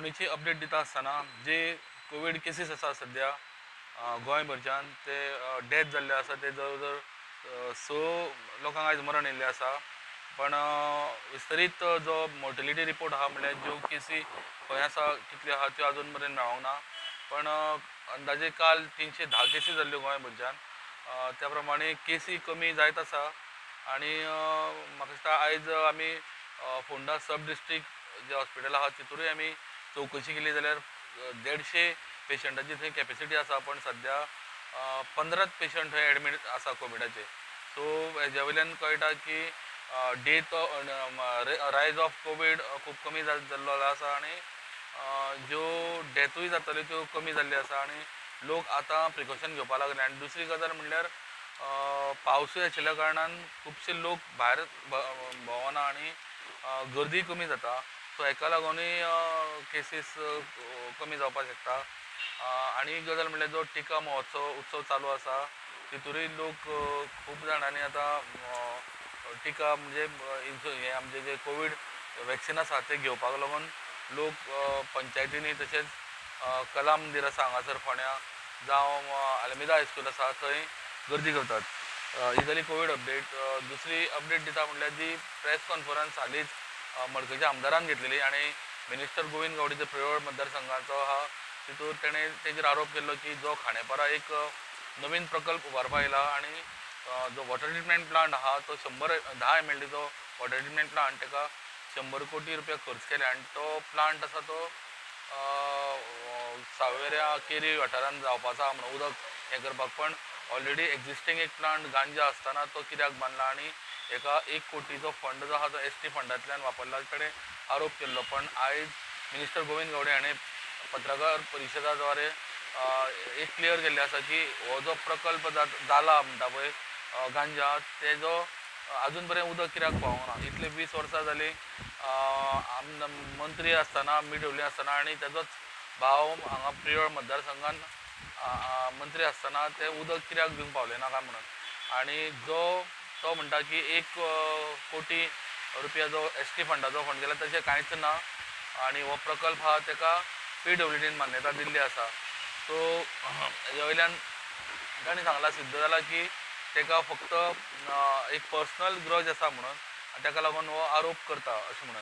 फोंडेची update दिता आसतना जे Covid cases आसा सद्या गोंयभरच्यान ते डेथ जाल्ले आसा ते जवळ जवळ 6 लोकांक आयज मरण येयल्लें आसा. पण विस्तरीत जो मोर्टेलिटी रिपोर्ट आहा म्हणल्यार ज्यो केसी खंय आसा कितल्यो आहा त्यो अजून मेरेन मेळोंक ना. पण अंदाजे काल 310 केसी जाल्ल्यो गोंयभरच्यान, त्या प्रमाणे केसी कमी जायत आसा. आनी म्हाका दिसता आयज आमी फोंडा सब डिस्ट्रिक्ट जे हॉस्पिटल आहा तितूरूय आमी चवकशी केली जाल्यार 150 पेशंटाची थंय कॅपेसिटी आसा, पण सद्या 15 पेशंट थंय एडमीट आसा कोविडाचे. सो हेज्या वयल्यान कळटा की डेथ रायज ऑफ कोवीड खूब कमी जाल्लो आसा आनी ज्यो डेथूय जाताल्यो त्यो कमी जाल्ल्यो आसा आनी लोक आतां प्रिकॉशन घेवपाक लागले. आनी दुसरी गजाल म्हणल्यार पावसूय आशिल्ल्या कारणान खुबशे लोक भायर भोंवना आनी गर्दी कमी जाता. सो हेका लागूनय केसीस कमी जावपाक शकता. आनी एक गजाल म्हणल्यार जो टिका महोत्सव उत्सव चालू आसा तितूरूय लोक खूब जाणांनी आतां टिका म्हणजे हें आमचें जें कोवीड वॅक्सिन आसा तें घेवपाक लागून लोक पंचायतींनी तशेंच कला मंदीर आसा हांगासर फोंड्या जावं आलमिदा हायस्कूल आसा थंय गर्दी करतात. ही जाली कोवीड अपडेट. दुसरी अपडेट दिता म्हणल्यार जी प्रेस कॉन्फरन्स हालींच मडकयच्या आमदारान घेतलेली आनी मिनिस्टर गोविंद गावडीचो प्रियोळ मतदारसंघाचो आहा तितूर तेणें तेजेर आरोप केल्लो की जो खांडेपारा एक नवीन प्रकल्प उबारपा येयला आनी जो वॉटर ट्रिटमेंट प्लांट आहा तो 110 MLDचो वॉटर ट्रिटमेंट प्लांट तेका 100 कोटी रुपया खर्च केले आनी तो प्लांट आसा तो सावेऱ्या केरी वाठारांत जावपाचो आहा म्हणून उदक हें करपाक, पण ऑलरेडी एक्झिस्टींग एक प्लांट गांजा आसतना तो कित्याक बांदला आनी हेका 1 कोटीचो फंड जो आहा तो ST फंडांतल्यान वापरला तेणें आरोप केल्लो. पण आयज मिनिस्टर गोविंद गावडे हाणें पत्रकार परिशदा द्वारे एक क्लियर केल्लें आसा की हो जो प्रकल्प जाला म्हणटा पळय गांजा तेजो अजून पर्यंत उदक कित्याक पावोंक ना. इतले 20 वर्सां जालीं मंत्री आसतना मिडवली आसतना आनी तेजोच भाव हांगा प्रियोळ मतदारसंघान मंत्री आसतना तें उदक कित्याक दिवंक पावलें ना काय म्हणून. आनी जो तो म्हणटा की 1 कोटी रुपया जो ST फंडाचो फंड केला तशें कांयच ना आनी हो प्रकल्प आहा तेका PWDन मान्यता दिल्ली आसा. सो हेज्या वयल्यान तांणी सांगलां सिद्ध जालां की तेका फक्त एक पर्सनल ग्रज आसा म्हणून आनी तेका लागून हो आरोप करता अशें म्हणून.